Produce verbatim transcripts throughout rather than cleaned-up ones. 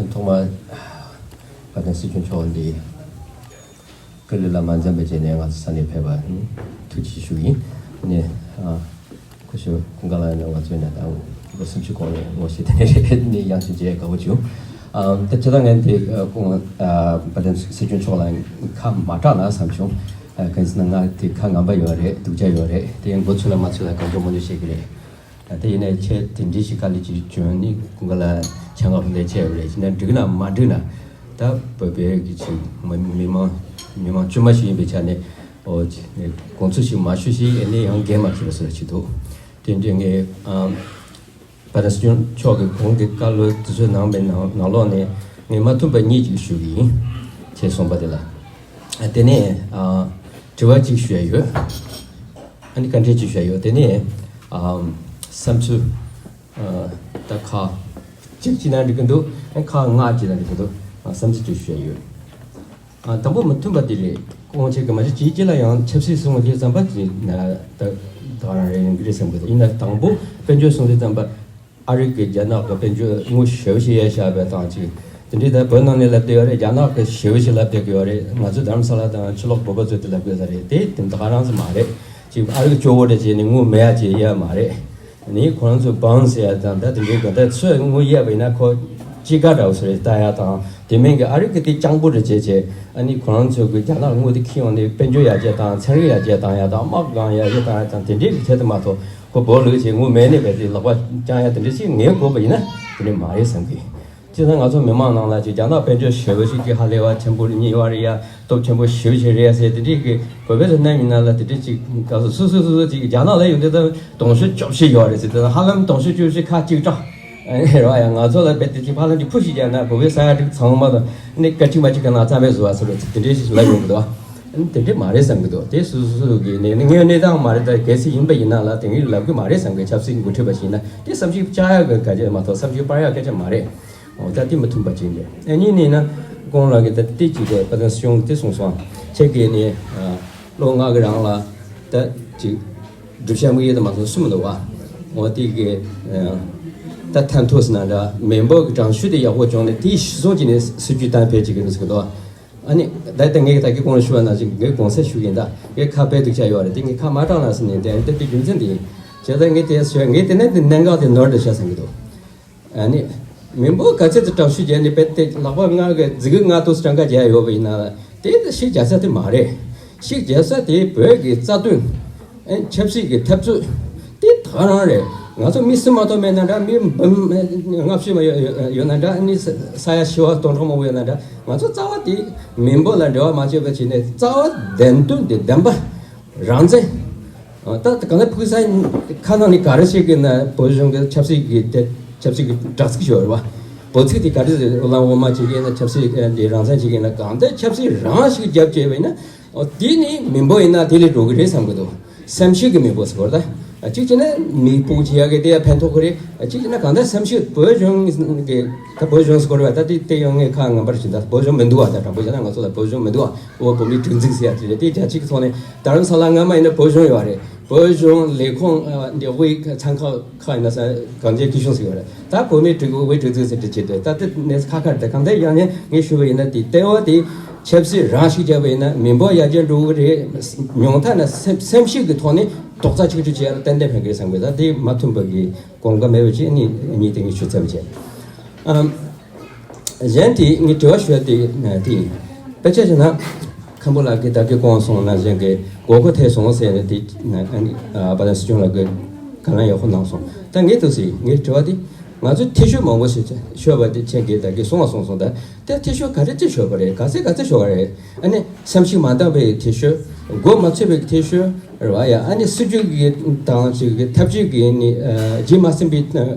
ཐོག་མར་དཔལ་ལྡན་སྲིད་སྐྱོང་མཆོག་ལ་བཀའ་སློབ་ལ་མ་འཛེམས་པའི་རྗེས་ནས་ང་ཚོ་ས་གནས་ཕེབས་པ་ཐུགས་རྗེ་ཆེ་ཞུ་ཡིན། ནས་ཨ། ཁོ་ཞུ་ཀུན་དགའ་ལགས་ནས་ང་ཚོའི་ནས་དང་ལོ་སུམ་ཅུ་གོང་ནས་ངོ་ཤེས་དེ་ནས་རེད། ནས་ཡང་ཅིག་མཇལ་དགའ་པོ་བྱུང་། ཨ། ད་ཅི་ད་ངས་དེ་ཁོང་ཨ་དཔལ་ལྡན་སྲིད་སྐྱོང་མཆོག་ལ་ཁ་མ་གྲགས་ན་བསམ་བྱུང་། ཨ། གང་ཟེར་ན་ང་དེ་ཁ་ངན་པ་ཡོད་རེད། སྡུག་ཅག་ཡོད་རེད། དེ་ཡང་མགོ་ཚོས་ལ་མ་ཚོས་ལ་གང་བྱུང་མང་བྱུང་བཤད་གི་རེད། ད་དེ་ཡིན་ནའི་ཁྱེད་དེ་འདྲའི་ཞིག་དཀའ་ལས་ཅིག་བྱུང་ནི་ཀུན་དགའ་ལ་ཆེད་མངགས་ལས་བྱས་པ་རེད། ཡིན་ན་འགྲིག་ན་མ་འགྲིག་ན་ད་བོད་པའི་གི་ཅིག་མི་མི་མང་མི་མང་དཀྱུས་མ་ཞིག་ཡིན་པའི་ཆ་ནས་ཨོ་ཅིག་དགོངས་ཚུལ་ཞིག་མ་ཞུ་ཞིག་ཨེ་ནས་ཡང་འགན་མ་འཁྱེར་བ་སོགས་ཅིག་འདུག་དེ་འདྲའི་ངས་ཨམ་དཔལ་ལྡན་སྲིད་སྐྱོང་མཆོག་གི་གོང་གི་བཀའ་སློབ་དེ་ཚོའི་ནང་པའི་ནང་ནང་ལོགས་ནས་ངས་མ་མཐུན་པ་གཉིས་ཅིག་ཞུ་གི་ཡིན། ཁྱེད་གསུངས་པ་དེ་ལ། ཨ། དེ་ནས་ཨ་དྲི་བ་གཅིག་ཞུ་ཡ་ཡོད། ཨ་ནི་བཀའ་འདྲི་གཅིག་ཞུ་ཡ་ཡོད། དེ་ནས་ཨ་བསམ་ཚུལ་ཨ་ད་ཁག་གཅིག་བྱས་ན་འགྲིག་གི་འདུག་ཨ་ཁག་ལྔ་བྱས་ན་འགྲིག་གི་འདུག་ཨ་བསམ་ཚུལ་གཅིག་ཞུ་ཡ་ཡོད། ཨ་དང་པོ་མི་མཐུན་པ་དེ་རེད། ཁོང་ཁྱེད་ཀྱི་མ་གཞི་ཅིའི་ཅི་ལ་ཡང་ཆབ་སྲིད་གསུང་བ་དེ་བསམ་པ་ཅིག་ན་ད་ད་རང་རེད་ཡིན་གི་རེད་བསམ་གི་འདུག་ཡིན་ན་དང་པོ་དཔལ་འབྱོར་གསུང་དུས་ཙམ་པ། ཨ་རི་གི་རྒྱ་ནག་གི་དཔལ་འབྱོར་དངུལ་ཞེ་པོ་ཞིག་གཡར་བཞག་པའི་སྟངས་ཅིག་དེ་འདྲའི་ད་བོད་ནང་ནས་ལབ་བསྡད་ཡོད་རེད། རྒྱ་ནག་གི་ཞེ་པོ་ཞིག་ལབ་བསྡད་ཀྱི་ཡོད་རེད། ང་ཚོ་རྡ་རམ་ས་ལ་དང་ཕྱི་ལོགས་བོད་པ་ཚོས་དེ་ལབ་དགོས་ས་རེད། དེ་དེ་འདྲ་ག་རང་ས་མ་རེད། ཅིག་ཨ་རི་གི་སྐྱོ་བོ་འདྲ་བྱས་ནས་དངུལ་མེད་ཡ་ཅིག་གཡར་མ་རེད། ནི་ཁོ་རང་ཚོ་བང་ཟེར་ཡ་དང་ད་དེ་འདྲའི་ག་ད་ཚོས་དངུལ་གཡར་བ་ཡིན་ན་ཁོ་ཅི་ག་འདྲ་བོ་ཟེར་རེད་ལྟ་ཡ་དང་། དེ་མིན་གྱི་ཨ་རི་གི་དེ་སྤྱང་པོ་འདྲ་བྱས་བྱས་ཨ་ནི་ཁོ་རང་ཚོ་གི་རྒྱ་ནག་དངུལ་དེ་ཁྱེར་ཡོང་ནས་དཔལ་འབྱོར་ཡར་རྒྱས་བཏང་ཡ་དང་དམག་སྒང་ཡར་རྒྱས་བཏང་ཡ་དང་དེ་འདྲའི་གི་ཐད་དུ་མ་གཏོགས། ཁོ་བོད་ལུགས་ཀྱི་དངུལ་མེད་ནས་བས་ཏེ་ལག་པ་བརྐྱང་ཡ་དེ་འདྲ་ཞིག་ངས་གོ་བ་ཡིན་ན་དེ་འདྲ་མ་རེད་བསམ་གི། སྤྱིར་ན་ང་ཚོ་མི་མང་ནང་ལ་ཅིག་རྒྱ་ནག་དཔལ་འབྱོར་ཞེ་པོ་ཞིག་གི་ཧ་ལས་པ་ཆེན་པོ་རྙེད་པ་རེད་ཡ། སྟོབས་ཆེན་པོ་ཞེ་པོ་ཞིག་རེད་ཡ་ཟེར་དེ་འདྲའི་གི་བོད་པའི་ཚོ་རྣམ་ཡིན་ན་ལ་དེ་འདྲའི་ཅིག་ག་སོ་སོ་སོ་སོ་ཅིག་རྒྱ་ནག་ལ་ཡོང་དུས་ད་དུང་ཤུགས་བཅུ་བཞི་ཡོད་རེད་ཟེར་དུས་ཧ་ལམ་དུང་ཤུགས་བཅུ་བཞི་ཁ་གཅིག་གྲགས་རེད་བ་ཡ། ང་ཚོ་ལ་རྦད་དེ་ཅིག་ཧ་ལམ་ཅིག་ཕུ་ཞིག་རྒྱག་ན་བོད་པའི་ས་ཡ་དྲུག་ཚང་མ་དང་ནི་སྐད་ཅིག་མ་གཅིག་གི་ནང་རྩ་མེད་བཟོ་བ་སོགས་དེ་འདྲའི་ཞིག་ལབ་ཡོང་གི་འདུག་ཨ་ནི་དེ་འདྲས་མ་རེད་བསམ་གི་འདུག་དེ་སུ་སུ་སུ་གི་ནས་ནི་ངའི་གནས་སྟངས་མ་རེད། ད་གལ་སྲིད་ཡིན་པ་ཡིན་ན་ལ་དེ་ངས་ལབ་གི་མ་རེད་བསམ་གི། ཆབ་སྲིད་འགོ་ཁྲིད་པ་ཞིག་ཡིན་ན་དེ་བསམ་ཤེས་བཅའ་ཡག་གི་སྐད་ཆ་མ་གཏོགས་བསམ་ཤེས་སྤར་ཡག་སྐད་ཆ་མ་རེད། འོ་ད་དེ་མི་མཐུན་པ་ཅིག་རེད། ཨ་གཉིས་ནས་ན་ཁོང་ལ་གི་ད་དེ་ཅིག་རེད། པ་དང་སྲིད་སྐྱོང་དེ་གསུངས་སོང་། ཁྱེད་ཀྱིས་ནི་ལོ་ལྔ་གི་རང་ལ་ད་ཅིག་བསྒྲུབ་བྱ་དམིགས་ཡུལ་དུ་མ་སོང་གསུམ་འདུག་བ། འོ་དེ་གི་ད་ཐན་ཐོས་ཟེར་ན་འདྲ་མི་འབོར་གི་གྲངས་ཤུགས་དེ་ཡག་པོ་བྱུང་ནས་དེའི་གཞི་བཟུང་གྱིས་ནས་སྲིད་ཇུས་གཏན་འཁེལ་བྱེད་ཀྱི་རེད་ཟེར་གི་འདུག་ཨ་ནི་ད་ལྟ་ངས་ད་གི་གོང་ལ་ཞུ་བ་ནང་བཞིན་ངས་དགོངས་སེལ་ཞུ་གི་ཡིན། ད་ངས་ཁ་དཔེ་སྡུག་ཅག་ཡོད་རེད། དེ་ངས་ཁ་མ་གྲགས་ན་ཟེར་ནས་དེ་ད་དེ་རྒྱུ་མཚན་དེ་ཡིན། བྱས་ཙང་ངས་དེ་ཟེར་ངས་དེ་ནས་དེ་གནད་འགག་དེ་ནོར་འདྲ་བྱས་ཟེར་གི་འདུག་ཨ་ནི་མི་འབོར་ག་ཚད་དུ་དྲག་ཤུགས་བརྒྱབ་ནས་དཔེ་དེ་ལག་པ་ལྔ་གི་མཛུབ་གུ་ལྔ་དུ་སྲང་ཁ་བརྒྱབ་ཡོད་པ་ཡིན་ན་དེ་ད་ཤིག་རྒྱག་ས་དེ་མ་རེད། ཤིག་རྒྱག་ས་དེ་བོད་ཀྱི་རྩ་དོན། ཨེ་ཆབ་སྲིད་ཀྱི་འཐབ་རྩོད་དེ་ད་རང་རེད། ང་ཚོ་མི་སུ་མ་གཏོགས་མེད་ན་འདྲ། མི་འབུམ་ལྔ་བཅུ་མ་ཡོད་ཡོད་ན་འདྲ། ཨ་ནི་ས་ས་ཡ་བཞི་བ་སྟོང་ཕྲག་མང་པོ་ཡོད་ན་འདྲ། ང་ཚོ་རྩ་བ་དེ་མི་འབོར་ལ་འབྲེལ་བ་མ་བྱས་པ་བྱས་ནས་རྩ་བ་བདེན་དོན་དེ་བདེན་པ་རང་བཙན། ད་གང་ལྟར་ཕུགས་ས་ཁ་ནང་ནས་ག་རེ་བྱེད་ཀྱི་ན་བོད་གཞུང་གི་ཆབ་སྲིད་ཀྱི་དེ་ཆབ་སྲིད་ཀྱི་དྲག་ཚིག་ཞོར་བ། བོད་ཚིག་དེ་ག་རེ་ཟེར་ལ་འོ་མ་བྱེད་ཀྱི་ན་ཆབ་སྲིད་འདི་རང་བཙན་བྱེད་ཀྱི་ན་གང་ལྟར་ཆབ་སྲིད་རང་ཞིག་རྒྱབ་བྱས་པ་ཡིན་ན། ཨོ་དེ་ནི་མི་འབོར་ཡིན་ན་དེ་ལས་འགྲོ་གི་རེད་བསམ་གི་འདུག་སེམས་ཤུགས་ཀྱི་མི་འབོར་ཟེར་གོ་རེད་ད། གཅིག་བྱས་ན་མི་སྤུ་གུ་ཅིག་ཡག་གི་དེ་ཡང་ཕན་ཐོགས་ཀྱི་རེད། གཅིག་བྱས་ན་གང་ལྟར་སེམས་ཤུགས་བོད་གཞུང་གི་ད་བོད་གཞུང་ཟེར་གོ་རེད་བ། ད་དེ་དེ་ཡང་ངས་ཁ་ངན་པར་བྱིན། ད་བོད་གཞུང་མི་འདུག་བ། ད་དྲང་པོ་བྱས་ན་ང་ཚོ་ལ་བོད་གཞུང་མི་འདུག་བ། འོ་བོད་མིའི་སྒྲིག་འཛུགས་ཟེར་ཡ་དེ་རེད། དེ་རྒྱ་ཆེ་གི་ཐོག་ནས་རྡ་རམ་ས་ལ་སྔ་མ་ཡིན་ན་བོད་གཞུང་ཡོད་རེད། བོད་གཞུང་ལས་ཁུངས་འདི་དབུས་ཚན་ཁག་ཁག་ཡིན་ན་ས་གངས་ཅན་སྐྱིད་གཤོངས་ཟེར་ཡོད་རེད། ད་བོད་མིའི་སྒྲིག་དབུས་སྒྲིག་འཛུགས་ཟེར་འདི་བྱེད་དེ་ད་དེ་ནས་ཁ་ཁར་དེ་གང་ལྟར་ཡང་ཡང་ངས་ཞུ་བ་ཡིན་ན་དེ་ལྟེ་བ་དེ། ཆབ་སྲིད་རང་ཞིག་བྱས་པ་ཡིན་ན་མི་འབོར་ཡར་རྒྱས་འགྲོ་གི་རེད། ཉུང་མཐའ་ན་སེམས་སེམས་ཤུགས་ཀྱི་ཐོག་ནས་རྡོག་རྩ་ཆིག་སྒྲིལ་བྱས་ཡ་ཏན་ཏན་ཕན་གི་རེད་བསམ་གི། ད་དེ་མ་མཐུན་པ་གི་གོམ་ཁ་མེད་པ་བྱས་ནི་གཉིས་དེ་ངས་ཞུ་ཚར་བ་བྱས། ཨམ། གཞན་དེ་ངས་དྲི་བ་ཞུ་ཡ་དེ་དེ་ཡིན། དཔེ་ཆ་བཞག་ན་མཁན་པོ་ལགས་ཀྱིས་ད་གི་གོང་སོང་ན་གཞན་གྱི་དགོས་མཁོ་ཐེག་སོང་ཟེར་ནས་དེ་ཨ་ནི་པ་ལན་སྲིད་སྐྱོང་ལགས་ཀྱིས་ག་ལན་ཡག་པོ་གནང་སོང་། ད་ངས་འདུག་ཟེར་ངའི་དྲི་བ་དེ། ང་ཚོས་འཐུས་ཤོར་མང་པོ་ཞིག་ཤོར་བ་དེ་ཁྱེད་ཀྱིས་ད་གིན་གསུངས་པ་གསུངས་སོང་། ད་དེ་འཐུས་ཤོར་ག་རེ་ཅིག་ཤོར་བ་རེད། ག་ཚད་ག་ཚད་ཤོར་བ་རེད། ཨ་ནི་སེམས་ཤུགས་མ་འདང་བའི་འཐུས་ཤོར། མགོ་མ་ཚོས་པའི་འཐུས་ཤོར་རེད་བ་ཡ། ཨ་ནི་སྲིད་ཇུས་ཀྱི་དང་ཅིག་གི་ཐབས་ཇུས་ཀྱི་ནི་ཨ་རྗེས་མ་ཟིན་པའི་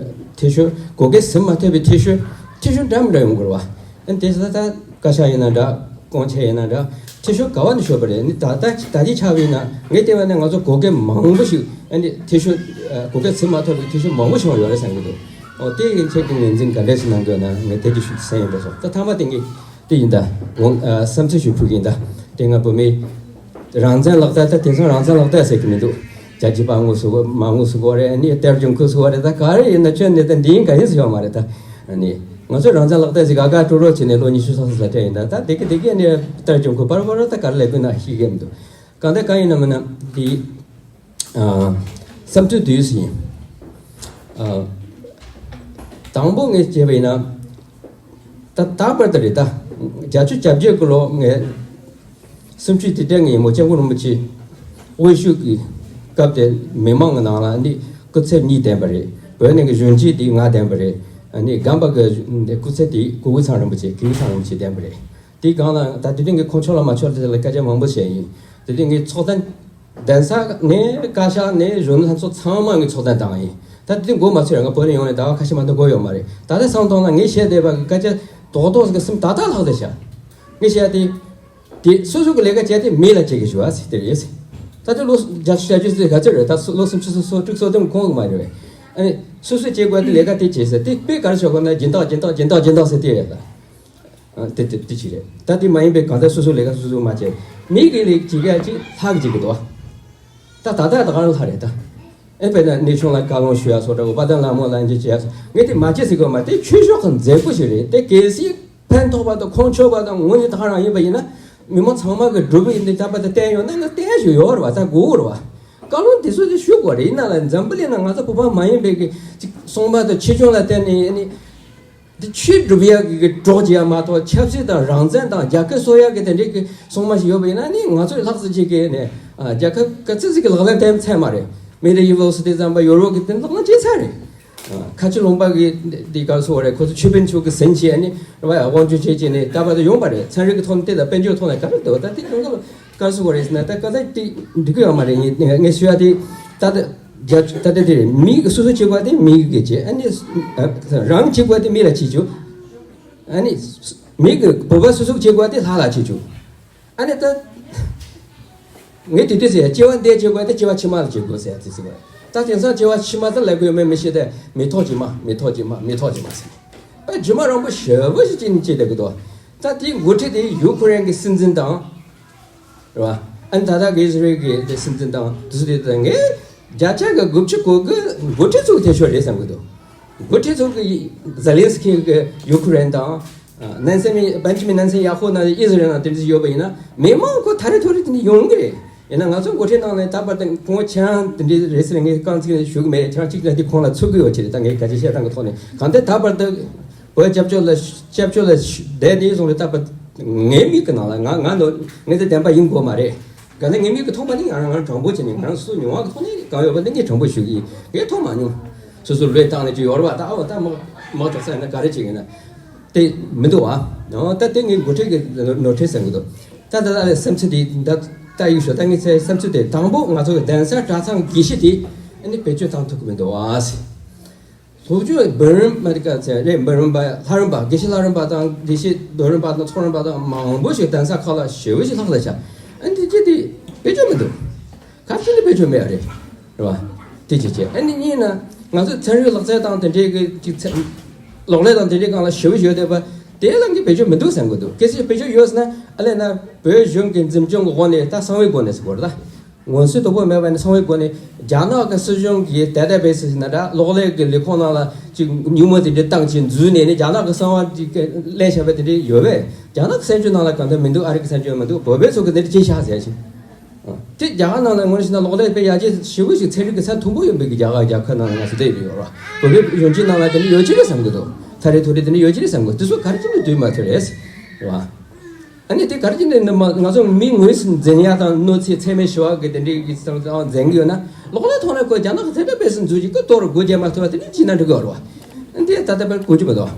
འཐུས་ཤོར། བགོ་སྐལ་ཟིན་མ་ཐུབ་པའི་འཐུས་ཤོར། འཐུས་ཤོར་འདྲ་མི་འདྲ་ཡོང་གི་རེད་བ། ཨ་ནི་དེ་ས་ད་བཀའ་ཤག་ཡིན་ན་འདྲ། སྐོང་ཆེད་ཡིན་ན་འདྲ། འཐུས་ཤོར་ག་བ་ནས་ཤོར་བ་རེད། ནི་ད་ལྟ་ད་ལྟའི་ཆ་བཞག་ན་ངས་བལྟས་པ་ན་ང་ཚོ་བགོ་སྐལ་མང་པོ་ཞིག་ཨ་ནི་འཐུས་ཤོར་ཨ་བགོ་སྐལ་ཚིམ་མ་ཐུབ་པའི་འཐུས་ཤོར་མང་པོ་བྱུང་བ་ཡོད་རེད་བསམ་གྱི་འདུག་ཨོ་དེ་ཡིན་ཁྱེད་ཀྱི་ངོས་འཛིན་ག་འདྲས་ཞིག་གནང་དགོས་ན་ངས་དེ་གི་ཞུ་གསན་ཡིན་པ་སོང་། ད་ཐ་མ་དེ་ངས་དེ་ཡིན་ད་འོང་ཨ་བསམ་ཚུལ་ཞིག་ཕུལ་གྱི་ཡིན། ད་དེ་སྔ་བོད་མི་རང་བཙན་ལག་བསྟར། ད་དེང་སང་རང་བཙན་ལག་བསྟར་ཟེར་གྱི་མི་འདུག་རྒྱ་ཆེ་པ་ངོ་སུ་གོ་མ་ངོ་སུ་གོ་རེད། ཨ་ནི་གཏེར་སྦྱོང་ཁུ་སུ་གོ་རེད། ད་ག་རེ་ཡིན་ན་ཁྱོད་ནི་ད་འདི་ཡིན་ག་ཡིན་ཟེར་ཡོད་མ་རེད། ད་ཨ་ནི། ང་ཚོས་རང་བཙན་ལག་དེབ་ཟིག་ག་ག་ཀྲོ་ཀྲོ་བྱས་ནས་ལོ་ཉི་ཤུ་སོ་སོ་ལ་སྤྲད་ཡིན་ད། ད་དེ་གི་དེ་གི་ནས་ལྟར་བྱུང་ཁོ་པར་པར་ད་ག་རེ་ལས་དགོས་ན་ཤེས་གི་མི་འདུག་གང་ལྟར་གང་ཡིན་ན་མིན་ན་དེ། ཨ། བསམ་ཚུལ་དུས་སུ་ཡིན། ཨ། དང་པོ་ངས་བྱས་པ་ཡིན་ན། ད་ད་བར་དུ་རེད་ད། བརྒྱད་ཅུ་གྱ་བརྒྱད་གི་ལོ་ངས་གསུམ་བཅུའི་དུས་དྲན་ངས་མོ་སྐྱབས་མགོན་རིན་པོ་ཆེ་དབུ་བཞུགས་ཀྱི་སྐབས་དེ་མི་མང་གི་ནང་ལ་འདི་སྐུ་ཚབ་གཉིས་བསྟན་པ་རེད། བོད་ནང་གི་གཞོན་སྐྱེས་དེ་ལྔ་བསྟན་པ་རེད། ཨ་ནི་རྒན་པ་གི་སྐུ་ཚབ་དེ་གུ་གུ་ཚང་རིན་པོ་ཆེ་གུ་གུ་ཚང་རིན་པོ་ཆེ་བསྟན་པ་རེད། དེའི་སྒང་ལ་ད་དེ་རིང་གི་ཁོང་ཚོ་ལ་མ་ཆོག་དེ་ལ་སྐད་ཆ་མང་པོ་བཤད་ཡིན། དེ་རིང་གི་ཚོགས་གཙོ་གདན་ས་ནས་བཀའ་ཤག་ནས་གཞོན་ནུ་ལྷན་ཚོགས་ཚང་མ་གི་ཚོགས་གཏན་བཏང་ཡིན། ད་དེ་འགོ་མ་ཚུགས་ར་ང་བོད་ནས་ཡོང་ནས་ཟླ་བ་ཁ་ཤས་མ་གཏོགས་འགོ་ཡོད་མ་རེད། ད་ལྟ་བསམ་བཏང་ན་ངས་བཤད་བསྡད་པ་གི་སྐད་ཆ་རྡོག་རྡོག་ཟིག་གི་སེམས་ཏག་ཏག་ལྷག་བསྡད་ཤག་ངས་བཤད་དེ། དེ་སོ་སོ་གི་ལས་ཀ་བྱས་ཏེ་མི་ལ་བྱེད་གི་ཞུ་བ་ཟེར་དེ་རེད་ཟེར། ད་ལྟ་ལོ་བརྒྱད་ཅུ་གྱ་བརྒྱད་ཟེར་ག་ཚོད་རེད། ད་ལོ་སུམ་ཅུ་སོ་སོ་དྲུག་སོ་དེ་མི་ཁོང་གི་མ་རེད་བས། ཨ་ནི་སོ་སོས་བྱེད་དགོས་དེ་ལས་ཀ་དེ་བྱེད་ཟེར་དེ་དཔེ་ག་རེ་ཞོག་གོ་ན་སྦྱིན་བདག་སྦྱིན་བདག་སྦྱིན་བདག་སྦྱིན་བདག་ཟེར་དེ་རེད་ད། ཨ། དེ་དེ་དེ་ཅི་རེད། ད་དེ་མ་ཡིན་པའི་གང་ལྟར་སོ་སོ་ལས་ཀ་སོ་སོ་མ་བྱས། མི་གི་ལས་བྱེད་ཀྱ་ཅིག་ལྷག་ཅིག་གི་འདུག་ད་ད་ད་ད་ག་རང་ལྷག་རེད་ད། ཨེ་དཔེར་ན་གནས་ཆུང་ལ་བཀའ་ལུང་ཞུ་ཡ་སོགས་འདྲ་བོ་དཔལ་ལྡན་ལྷ་མོ་ལ་འཇི་བྱེད་ཡ་སོགས་ངས་དེ་མ་བྱེད་ཟེར་གི་མ། དེ་ཆོས་ཕྱོགས་ཀྱི་མཛད་སྒོ་ཞིག་རེད། དེ་གལ་སྲིད་ཕན་ཐོགས་པ་དང་ཁོང་ཆོད་པ་དང་ངོ་ནས་ད་ག་རང་ཡིན་པ་ཡིན་ན། མི་མང་ཚང་མ་གི་སྒྲུབ་པ་ཡིན་དེ་ད་པ་དེ་བསྟན་ཡོང་ན་ང་བསྟན་ཞུ་ཡོད་རེད་བ། ད་དགོས་རེད་བ། བཀའ་ལུང་དེ་ཚོ་དེ་ཞུ་དགོས་རེད། ཡིན་ན་ལ་འཛམ་བུ་གླིང་ན་ང་ཚོ་བོད་པ་མ་ཡིན་པའི་གི་ཅིག་སྲུང་མ་དང་ཆེ་ཆུང་ལ་བརྟེན་ནས་ཨ་ནི། འདི་ཆོས་སྒྲུབ་ཡག་གི་གྲོགས་བྱེད་ཡ་མ་གཏོགས་ཆབ་སྲིད་དང་རང་བཙན་དང་རྒྱལ་ཁབ་གསོ་ཡག་གི་དེ་འདྲའི་གི་སྲུང་མ་ཞིག་ཡོད་པ་ཡིན་ན་ནི་ང་ཚོས་ལྷག་ཙམ་ཅིག་གི་ནས་རྒྱལ་ཁབ་ག་ཚོད་ཅིག་གི་ལག་ལེན་བསྟན་ཚད་མ་རེད། Medieval citizen པ་ཡོ་རོབ་གི་དེ་ལག་ལེན་བྱས་ཚར་རེད། ཁ་ཆེ་ལུང་པ་གི་འདི་ག་སོ་རེད། ཁོ་ཚོ་ཆོས་དཔོན་ཚོ་གི་ཟིན་བྱས་ནི་དབང་སྒྱུར་བྱས་བྱས་ནས་ད་བར་དུ་ཡོང་པ་རེད། ཚན་རིག་གི་ཐོག་ནས་དེ་ལ་དཔལ་འབྱོར་ཐོག་ནས་ག་རེ་འདུག་ད་དེ་གང་ག་ལ། ག་སུ་གོ་རེད་ཟེར་ན་ད་ག་ད་དེ་འགྲིག་གི་ཡོད་མ་རེད། ངས་ངས་ངས་ཞུ་ཡ་དེ་ད་ད་རྒྱ་ད་ད་དེ་རེད། མི་གི་སོ་སོ་གཅིག་པ་དེ་མི་གི་བྱེད། ཨ་ནི་རང་གཅིག་པ་དེ་མི་ལ་བྱེད་རྒྱུ། ཨ་ནི་མི་གི་བོད་པ་སོ་སོ་གཅིག་པ་དེ་ལྷ་ལ་བྱེད་རྒྱུ། ཨ་ནི་ད་ངས་དེ་དུས་ཟེར་ཡ་སྐྱེ་བ་འདིར་བྱེད་དགོས་དེ་སྐྱེ་བ་ཕྱི་མ་ལ་བྱེད་དགོས་ཟེར་ཡ་དེ་ཟེར་བ། ད་དེང་སང་སྐྱེ་བ་ཕྱི་མ་ད་ལབ་གི་ཡོད་མེད་མི་ཤེས་ཏེ་མི་ཐོག་ཅིག་མ་མི་ཐོག་ཅིག་མ་མི་ཐོག་ཅིག་མ་ཟེར་ནས་ཨ་རྗེས་མ་རིང་པོ་ཞེ་པོ་ཞིག་ཅིག་ནས་བྱེད་བསྡད་གི་འདུག་ད་དེའི་འགོ་ཁྲིད་དེ་ཡུ་ཁུ་རེན་གི་སྲིད་འཛིན་དང་། རེད་བ། ཨ་ནི་ད་ལྟ་གི་ཨི་ཟི་རེལ་གི་དེ་སྲིད་འཛིན་དང་དེ་ཚོ་དེ་དང་ངས་བརྒྱ་ཆ་གི་དགུ་བཅུ་གོ་གི་འགོ་ཁྲིད་ཚོ་གི་དེ་ཤོར་རེད་བསམ་གི་འདུག་འགོ་ཁྲིད་ཚོ་གི་ཛ་ལན་སི་ཁི་གི་ཡུ་ཁུ་རེན་དང་། ནན་སན་མི་བན་ཇི་མིན་ནན་སན་ཡ་ཧོ་ནང་ཨི་ཟི་རེལ་ནང་དེ་འདྲ་ཡོད་པ་ཡིན་ན་མི་མང་ཁོ་ད་རེ་ཐོ་རེ་དེ་འདྲ་ཡོང་གི་རེད། ཡིན་ན་ང་ཚོ་འགོ་ཁྲིད་ནང་ནས་ད་བར་དུ་ཁོང་ཁྱེད་རང་དེ་འདྲ་རེད་ཟེར་ངས་རྐང་ཚིག་ནས་ཞུ་གི་མེད། ཁྱེད་རང་གཅིག་ལ་དེ་ཁོང་ལ་ཚུར་གི་ཡོད་ཅེས་རེད། ད་ངས་ག་ཅི་བཤད་སྟངས་གི་ཐོག་ནས་གང་ལྟར་ད་བར་དུ། བོད་སྐྱབས་བཅོལ་ལ་སྐྱབས་བཅོལ་ལ་བསྡད་ནས་བཟུང་སྟེ་ད་བར་ངའི་མིག་གི་ནང་ལ་ང་ང་ནོར་ངས་དེ་བདེན་པ་ཡིན་དགོས་མ་རེད། ག་ནས་ངའི་མིག་གི་མཐོང་པ་ནི་ང་རང་ང་རང་དྲང་པོ་བྱས་ནས་ང་རང་སོ་མྱོང་བ་གི་ཐོག་ནས་གང་ཡོད་པ་འདི་ངས་དྲང་པོ་ཞུ་གི་ཡིན། ངས་མཐོང་མ་མྱོང་། སོ་སོ་བློས་བཏང་ནས་ཅི་ཡོད་རེད་བ། ད་ཨོ་ད་མ་མ་གྲོགས་ས་ཡིན་ན་ག་རེ་ཅིག་ཡིན་ན་དེ་མི་འདུག་བ། ཨོ་ད་དེ་ངའི་འགོ་ཁྲིད་ཀྱི་ནོར་ནོར་འཁྲུལ་ཟེར་གི་འདུག་ད་ད་ད་ལས་སེམས་ཚུལ་དེ་ད་ད་ཡིག་ཤོག་ད་ངས་ཚེ་སེམས་ཚུལ་དེ་དང་པོ་ང་ཚོ་གི་གདན་ས་གྲྭ་ཚང་དགེ་བཤེས་དེ་ཨ་ནི་བེད་སྤྱོད་བཏང་ཐུབ་ཀྱི་མི་འདུག་བ་ཟེར། སློབ་སྦྱོང་འབུམ་རམས་པ་དེ་ག་ཚད་རེད། འབུམ་རམས་པ་ལྷ་རམས་པ་དགེ་བཤེས་ལྷ་རམས་པ་དང་དགེ་བཤེས་འབུམ་རམས་པ་དང་ཚོགས་རམས་པ་དང་མང་པོ་ཞིག་གདན་ས་ཁག་ལ་ཞེ་པོ་ཞིག་ལྷག་ལ་ཆ། ཨ་འདི་ཅི་དེ་བེད་སྤྱོད་མི་འདུག་ག་ཅི་ནས་བེད་སྤྱོད་མེད་རེད། རེད་བ། དེ་ཅི་བྱེད། ཨ་ནི་གཉིས་ན་ང་ཚོ་ཚན་རིག་ལག་རྩལ་དང་དེ་འདྲའི་གི་ཅིག་ཚན་གློག་ཀླད་དང་དེ་འདྲའི་སྒང་ལ་ཞེ་པོ་ཞིག་ཡོད་བསྡད་པ་དེ་ལ་གི་བེད་སྤྱོད་མི་འདུག་བསམ་གི་འདུག་གལ་སྲིད་བེད་སྤྱོད་ཡོད་ཟེར་ན་ཨ་ལས་ན་བོད་གཞུང་གི་འཛིན་སྐྱོང་གི་འོག་ནས་ད་གསང་བའི་སྒོ་ནས་ཟེར་དགོས་རེད་ད། ངོ་སོའི་དོ་ཕོག་མེད་པ་ནི་གསང་བའི་སྒོ་ནས་རྒྱ་ནག་གི་སྲིད་གཞུང་གིས་ཌེ་ཊ་བེ་སི་ཟེར་ན་འདྲ་གློག་ཀླད་ཀྱི་ལས་ཁུངས་ནང་ལ་ཅིག་སྨྱུག་མ་དེ་འདྲ་བཏང་ཅིག་འཛུལ་ནས་ནི་རྒྱ་ནག་གི་གསང་བ་ཅིག་ལེན་བྱས་པ་དེ་འདྲ་ཡོད་པས། རྒྱ་ནག་གི་གསར་འགྱུར་ནང་ལ་གང་ལྟར་མི་འདུག་ཨ་རི་གི་གསར་འགྱུར་མི་འདུག་བོད་པའི་ཚོ་གི་དེ་འདྲ་ཅིག་བཞག་ཟེར་ཅིག་དེ་རྒྱ་གར་ནང་ལ་ངོས་ནས་བྱས་ན་གློག་ཀླད་དཔེ་ཡར་རྒྱས་ཞེ་པོ་ཞིག་ཚན་རིག་གི་ཚད་མཐོན་པོ་ཡོད་པའི་གི་རྒྱ་གར་རྒྱལ་ཁབ་ནང་ལ་ང་ཚོ་བསྡད་ཡོད་རེད་བ། བོད་པའི་གཞོན་སྐྱེས་ནང་ལ་དེ་འདྲ་ཡོད་ཀྱི་རེད་བསམ་གི་འདུག་ཐ་རེ་ཐོ་རེ་དེ་འདྲ་ཡོད་ཀྱི་རེད་བསམ་གི་འདུག་དེ་ཚོ་ག་རེ་བྱས་ནས་འདུག་མ་ཐུབ་རེད་བ། ཨ་ནི་དེ་ག་རེ་བྱས་ནས་ནི་མ་ང་ཚོ་མི་ངོས་སུ་འཛིན་ཡ་དང་གནོད་འཚེ་ཚད་མེད་ཞུ་བ་གི་དེ་འདྲའི་གི་སང་སང་འཛིན་གི་ཡོད་ན་གློག་ཀླད་ཐོག་ནས་ཁོ་རྒྱ་ནག་གི་ཚད་ལྡན་པེ་སི་འཛུལ་གྱི་ཀི་གཏོར་སྒོ་རྒྱག་མ་ཐུབ་པ་དེ་འདྲ་བྱས་ན་འགྲིག་གི་ཡོད་རེད་བ། ཨ་ནི་དེ་ད་ལྟ་བར་གོ་རྒྱུ་མི་འདུག་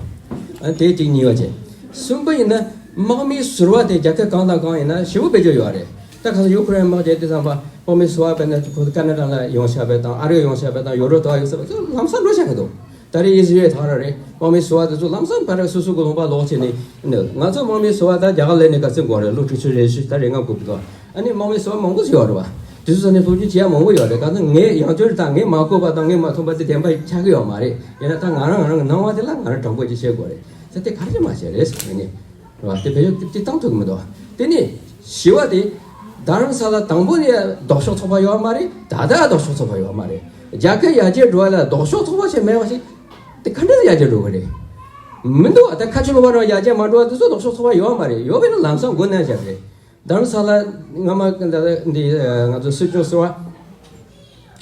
ཨ་ནི་དེ་གཅིག་གཉིས་པ་བྱས། གསུམ་པ་ཡིན་ན་དམག་མིའི་ཟུར་པ་དེ་རྒྱལ་ཁབ་གང་དང་གང་ཡིན་ན་ཞེ་པོ་བེད་སྤྱོད་ཡོད་རེད། ད་གང་ལྟར་ཡུ་ཁུ་རེན་དམག་རྒྱལ་དེ་ཚང་པ་དམག་མིའི་ཟུར་པ་དཔེར་ན་ཁོ་ཚོ་ཀ་ན་ཌ་ལ་ཡོང་བཞག་པ་དང་ཨ་རིར་ཡོང་བཞག་པ་དང་ཡོ་རོབ་དུ་ཡོང་བཞག་པ་ཚོ་ལམ་སང་འགྲོ་བཞག་གི་འདུག་ད་རེས་ཨི་ཟི་རེལ་ད་ག་རང་རེད། དམག་མིའི་ཟུར་པ་དེ་ཚོ་ལམ་སང་ཕར་སོ་སོ་གི་ལུང་པ་ལོག་བྱས་ནས་ནི་ང་ཚོ་དམག་མིའི་ཟུར་པ་ད་རྒྱ་གར་སླེབས་ནས་ག་ཚོད་འགོར་རེད། ལོ་དྲུག་ཅུ་རེ་བཞི་ད་རེ་ལྔ་འགོར་གི་འདུག་ཨ་ནི་དམག་མིའི་ཟུར་པ་མང་པོ་ཞིག་ཡོད་རེད་བ། དེ་ཚོ་ས་ནས་སློབ་སྦྱོང་བྱེད་ཡ་མང་པོ་ཡོད་རེད། ག་ཚོད་ངས་ཡང་བསྐྱར་དང་ངས་མ་གོ་བ་དང་ངས་མ་མཐོང་པ་དེ་བདེན་པ་ཆགས་ཀྱི་ཡོད་མ་རེད། ཡིན་ན་ད་ང་རང་ང་རང་གི་སྣང་བ་དེ་ལ་ང་རང་དྲང་པོ་ཅིག་བཤད་དགོས་རེད། ད་དེ་ག་རེ་མ་བྱས་རེད་ཟེར་ནས། རེད་བ། དེ་བེད་སྤྱོད་དེ་བཏང་ཐུབ་ཀྱི་མི་འདུག་དེ་ནས་བཞི་བ་དེ་རྡ་རམ་ས་ལ་དང་པོ་ནས་ལྡོག་ཕྱོགས་ཚོགས་པ་ཡོད་མ་རེད། ད་ལྟ་ལྡོག་ཕྱོགས་ཚོགས་པ་ཡོད་མ་རེད། རྒྱལ་ཁབ་ཡར་རྒྱས་འགྲོ་བ་ལ་ལྡོག་ཕྱོགས་ཚོགས་པ་ཞིག་མེད་པ་ཞིག་དེ་ག་འདྲས་ཡར་རྒྱས་འགྲོ་གི་རེད། མི་འདུག་བ། ད་ཁ་ཆུ་ལོ་བ་རང་ཡར་རྒྱས་མ་འགྲོ་བ་དེ་ཚོ་ལྡོག་ཕྱོགས་ཚོགས་པ་ཡོད་མ་རེད། ཡོད་པས་ན་ལམ་སང་འགོ་ནས་བཞག་རེད། རྡ་རམ་ས་ལ་སྔ་མ་འདི་ང་ཚོ་སྲིད་སྐྱོང་ཟུར་པ་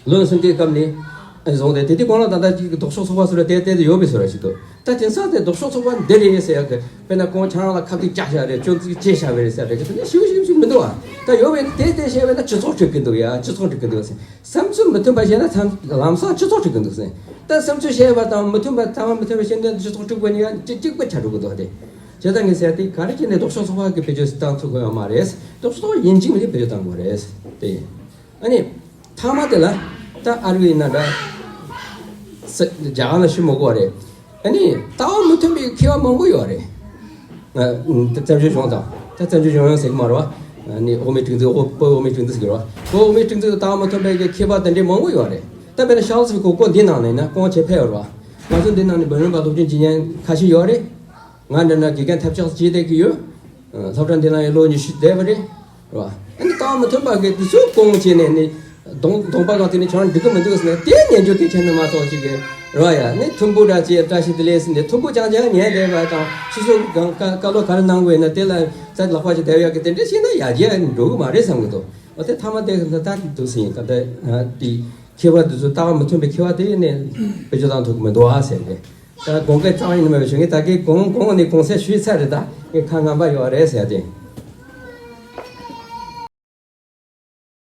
བློ་བཟང་སེང་གེའི་སྐབས་ནས་བཟུང་སྟེ། དེ་དུས་གོང་ལ་ད་ལྟ་ཅིག་ལྡོག་ཕྱོགས་ཚོགས་པ་ཟུར་པ་དེ་དེ་དེ་ཡོད་པའི་ཟུར་པ་ཞིག་འདུག་ད་དེང་སང་དེ་ལྡོག་ཕྱོགས་ཚོགས་པ་འདི་རེད་ཟེར་ཡག་གི། དཔེར་ན་ཁོང་ཁྱེད་རང་ལ་ཁ་ཐུག་བཅག་བཞག་རེད། སྐྱོན་བརྗོད་བྱས་བཞག་པ་རེད་ཟེར་ཡག་གི་དེ་ནི་ཞིབ་ཞིབ་ཞིབ་མི་འདུག་བ། ད་ཡོད་པས་དེ་དེ་བཤད་པས་ན་སྤྱི་ཚོགས་འཁྲུག་གི་འདུག་ཡ། སྤྱི་ཚོགས་འཁྲུག་གི་འདུག་ཟེར། བསམ་ཚུལ་མི་མཐུན་པ་བཤད་ན་ཐམ་ལམ་སང་སྤྱི་ཚོགས་འཁྲུག་གི་འདུག་ཟེར། ད་བསམ་ཚུལ་བཤད་པ་དང་མི་མཐུན་པ་ཐ་མ་མི་མཐུན་པ་བཤད་ན་སྤྱི་ཚོགས་འཁྲུག་པ་ནི་ཡང་གཅིག་གཅིག་པ་ཆགས་འགྲོ་གི་འདུག་སྟེ། བྱས་ཙང་ངས་ཟེར་ཏེ། ག་རེ་བྱས་ནས་ལྡོག་ཕྱོགས་ཚོགས་པ་གི་བེད་སྤྱོད་བཏང་ཐུབ་ཀྱི་ཡོད་མ་རེད། ལྡོག་ཕྱོགས་ཚོགས་པ་ཡིན་གཅིག་མིན་གཅིག་བེད་སྤྱོད་བཏང་དགོས་རེད་དེ། ཨ་ནི་མཐའ་མ་དེ་ལ་ད་ཨ་རི་ཡིན་ན་འདྲ། ས་རྒྱ་གར་ལ་ཞུ་མི་དགོས་པ་རེད། ཨ་ནི་ལྟ་བ་མི་མཐུན་པའི་མཁས་པ་མང་པོ་ཡོད་རེད། ང་ད་བཙན་བྱོལ་གཞུང་དང་། ད་བཙན་བྱོལ་གཞུང་ཡང་ཟེར་གི་མ་རེད་བ། ཨ་ནི་འོག་མའི་སྒྲིག་འཛུགས། བོད་འོག་མའི་སྒྲིག་འཛུགས་ཟེར་གི་རེད་བ། བོད་འོག་མའི་སྒྲིག་འཛུགས་ལྟ་བ་མི་མཐུན་པའི་མཁས་པ་དེ་འདྲའི་མང་པོ་ཡོད་རེད། ད་དཔེར་ན་ཤར་ལ་སི་ཁོ་ཁོ་འདི་ནང་ནས་ན་ཁོང་བྱེད་ཕེབས་ཡོད་རེད་བ། ང་ཚོ་འདི་ནང་ནས་འབུམ་རམས་པ་སློབ་སྦྱོང་བྱེད་མཁན་ཁ་ཤས་ཡོད་རེད། ང་འདྲ་ན་དགེ་རྒན་ཐབས་ཆག་བྱེད་བསྡད་ཀྱི་ཡོད། སློབ་གྲྭ་འདི་ནང་ཡང་ལོ་ཉི་ཤུ་བསྡད་པ་རེད། རེད་བ། ཨ་ནི་ལྟ་བ་མི་མཐུན་པ་གི་དེ་ཚོ་སྐོང་བྱས་ནས་ནི། གདོང་གདོང་པ་གང་དེ་ནི་ཁྱོད་རང་འགྲིག་གི་མི་འདུག་ཟེར་ནས་དེ་ཉན་རྒྱུ་དེ་ཁྱེད་ནི་མ་གཏོགས་ཅིག་གི་རེད་བ། ཡ་ནི་མཐུན་པོ་འདྲ་ཅེས་བཀྲ་ཤིས་བདེ་ལེགས་ཟེར་ནས་མཐུན་པོ་རྐྱང་རྐྱང་ཉན་བསྡད་པ་དང་། ཕྱི་ཕྱོགས་གང་བཀའ་བཀའ་སློབ་ག་རེ་གནང་དགོས་ན་དེ་ལ་རྩ་ལག་པ་ཅིག་བསྡད་ཡག་གི་དེ་འདྲ་བྱས་ན་ཡར་རྒྱས་འགྲོ་གི་མ་རེད་བསམ་གི་འདུག་འོ་དེ་མཐའ་མ་དེ་ད་ད་འདུག་ཟེར་ཡིན། ད་ལྟ་དེ་མཁས་པ་འདི་ཚོ་ལྟ་བ་མི་མཐུན་པའི་མཁས་པ་དེ་ནས་བེད་སྤྱོད་བཏང་ཐུབ་ཀྱི་མི་འདུག་ཨ་ཟེར་གི། ད་དགོངས་འགལ་རྩ་བ་ཉིད་ནས་མེད་པའི་ཞུ་ངས་ད་གིན་གོང་གོང་ནས་གོང་གསལ་ཞུས་ཚར་རེད། ད་ངས་ཁ་ངན་པ་ཡོད་རེད་ཟེར་ཏེ།